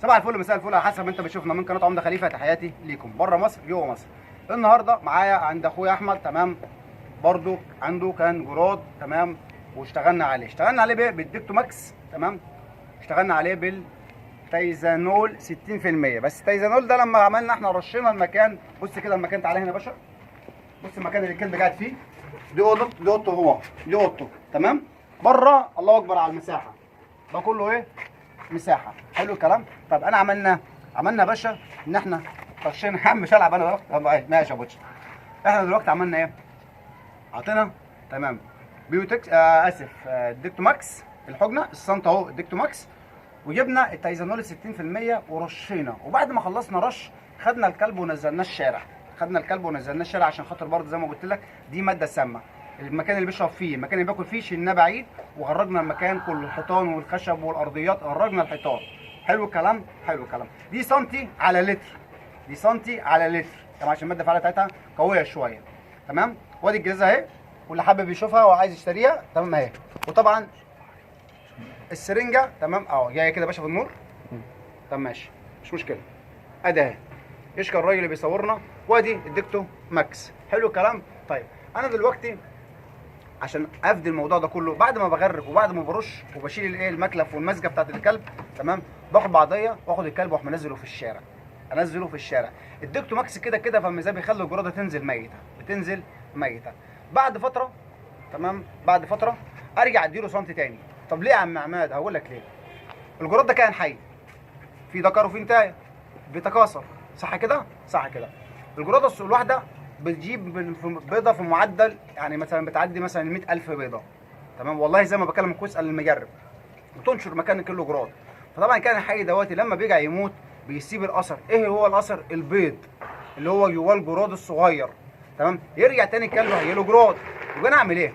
صباح الفل، مساء الفل، على حسب ما انت بتشوفنا من قناة عمده خليفة. تحياتي ليكم بره مصر جوه مصر. النهارده معايا عند اخويا احمد، تمام، برضو عنده كان جراد، تمام، واشتغلنا عليه. اشتغلنا عليه بايه؟ بالديكتوماكس، تمام. اشتغلنا عليه بالتايزانول 60%. بس التايزانول ده لما عملنا احنا رشينا المكان. بص كده المكان، تعالى هنا يا باشا، بص المكان اللي الكلب قاعد فيه. دي اوضة، دي اوضته هو، دي اوضته، تمام. بره الله اكبر على المساحة، ده كله ايه؟ مساحة. حلو الكلام. طب انا عملنا يا باشا ان احنا رشينا. يا عم مش هلعب انا دلوقتي. طب ماشي يا بوتش. احنا دلوقتي عملنا ايه؟ عطينا، تمام، بيوتكس، اسف، ديكتوماكس، الحجنه السنت اهو الديكتوماكس، وجبنا التايزانول 60% ورشينا. وبعد ما خلصنا رش خدنا الكلب ونزلناه الشارع. خدنا الكلب ونزلناه الشارع عشان خاطر برضه زي ما قلت لك دي مادة سامة. المكان اللي بيشرب فيه، المكان اللي بياكل فيه، شلناه بعيد وغرقنا المكان كله، الحيطان والخشب والارضيات، غرقنا الحيطان. حلو الكلام، حلو الكلام. دي سنتي على لتر، دي سنتي على لتر، تمام، عشان المادة الفعالة بتاعتها قوية شوية، تمام. وادي الجهاز اهي، واللي حابب يشوفها وعايز يشتريها، تمام، اهي. وطبعا السرنجه، تمام، اهو جاية كده يا باشا في النور. طب ماشي، مش مشكلة، ادي اهي. يشكر الراجل اللي بيصورنا. وادي الديكتو ماكس. حلو الكلام. طيب انا دلوقتي عشان افدي الموضوع ده كله، بعد ما بغرق وبعد ما برش وبشيل الايه المكلف والمزجه بتاعت الكلب، تمام، باخد بعضيه واخد الكلب واروح منزله في الشارع. انزله في الشارع. الديكتو ماكس كده كده فمزاج بيخلي الجراده تنزل ميته، بتنزل ميته. بعد فترة، تمام، بعد فترة ارجع اديله سنتي تاني. طب ليه يا عم عماد؟ هقول لك ليه. الجراد ده كائن حي، في ذكر وفي انتايه، بيتكاثر، صح كده؟ صح كده. الجراده الواحدة بتجيب بيضة في معدل، يعني مثلا بتعدي مثلا 100,000 بيضة، تمام، والله زي ما بكلم اسال المجرب، وتنشر مكان كله جراد. فطبعا كان الحي دوت لما بيرجع يموت بيسيب الاثر. ايه هو الاثر؟ البيض اللي هو جواه الجراد الصغير، تمام. يرجع تاني الكلب هيجيله جراد. يبقى انا اعمل ايه؟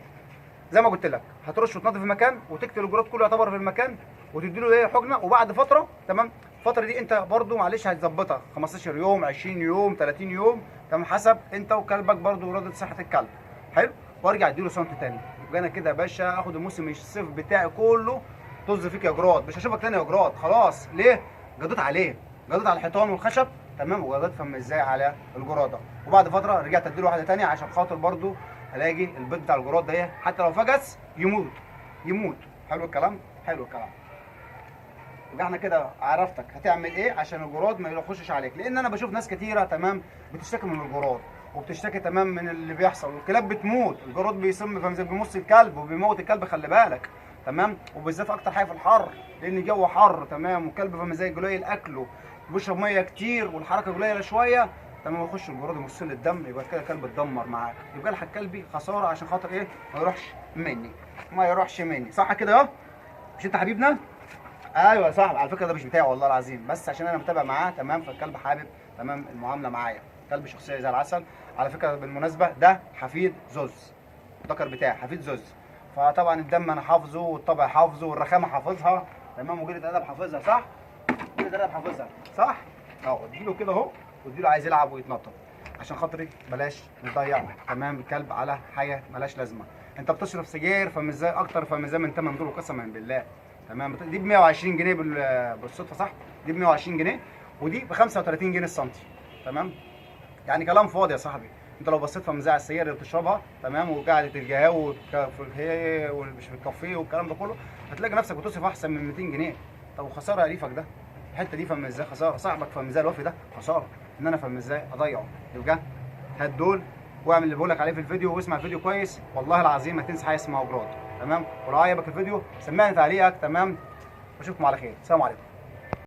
زي ما قلت لك، هترش وتنظف المكان وتقتل الجراد كله يعتبر في المكان، وتدي له ايه؟ حجنه. وبعد فترة، تمام، الفترة دي انت برضو معلش هتظبطها 15 يوم، 20 يوم، 30 يوم، تمام، حسب انت وكلبك برضو وردة صحة الكلب. حلو. وارجع اديله سنت تاني. يبقى انا كده يا باشا اخد الموسم الصيف بتاعي كله طز فيك يا جراد، مش هشوفك تاني يا جراد، خلاص. ليه؟ جضيت عليه، جضيت على الحيطان والخشب، تمام، وجضيت فم ازاي على الجراده. وبعد فترة رجعت اديله واحدة تانية عشان خاطر برضو الاقي البيض بتاع الجراد ده حتى لو فجس يموت، يموت. حلو الكلام، حلو الكلام. يبقى احنا كده عرفتك هتعمل ايه عشان الجراد ما يخشش عليك، لان انا بشوف ناس كتيرة، تمام، بتشتكي من الجراد وبتشتكي، تمام، من اللي بيحصل، والكلاب بتموت، الجراد بيسم فمزي بيمص الكلب وبيموت الكلب، خلي بالك، تمام، وبالذات اكتر حاجة في الحر، لان الجو حر، تمام، والكلب فمزي قليل اكله وبيشرب مية كتير والحركة قليله شوية، تمام، يخش الجراد يمص له الدم، يبقى كده الكلب اتدمر معاك. يبقى الحق كلبي خسارة عشان خاطر ايه؟ ما يروحش مني، ما يروحش مني، صح كده اهو؟ مش انت حبيبنا؟ ايوه يا صاحبي. على فكرة ده مش بتاعي والله العظيم، بس عشان انا متابع معاه، تمام، فالكلب حابب، تمام، المعاملة معايا. كلب شخصية زي العسل. على فكرة بالمناسبة ده حفيد زوز، الذكر بتاعي حفيد زوز، فطبعا الدم انا حافظه والطبع حافظه والرخامه حافظها، تمام، وجيله الادب حافظها، صح؟ جيله الادب حافظها، صح؟ اهو اديله كده اهو، واديله عايز يلعب ويتنطط عشان خاطري بلاش نضيع، تمام، الكلب على حاجة ملاش لازمه. انت بتشرب سجاير فمش زي اكتر، فمش زي من 8 دول قسما بالله، تمام. دي ب 120 جنيه بالصدفة، صح؟ دي ب 120 جنيه ودي ب 35 جنيه السنتي، تمام. يعني كلام فاضي يا صاحبي. انت لو بصيت في مزاع السجاير اللي بتشربها، تمام، وقعدة القهاوي والمش في الكافيه والكلام ده كله، هتلاقي نفسك بتصرف احسن من 200 جنيه. طب وخسارة يا ريفك ده، الحتة دي فاهم ازاي خسارة، صاحبك فاهم ازاي الوفي ده خسارة ان انا فاهم ازاي اضيعه. يبقى هات دول واعمل اللي بقولك عليه في الفيديو، واسمع الفيديو كويس، والله العظيم ما تنسى حاجة اسمها جراد، تمام. ولو عجبك الفيديو سمعني تعليقك، تمام، واشوفكم على خير. السلام عليكم.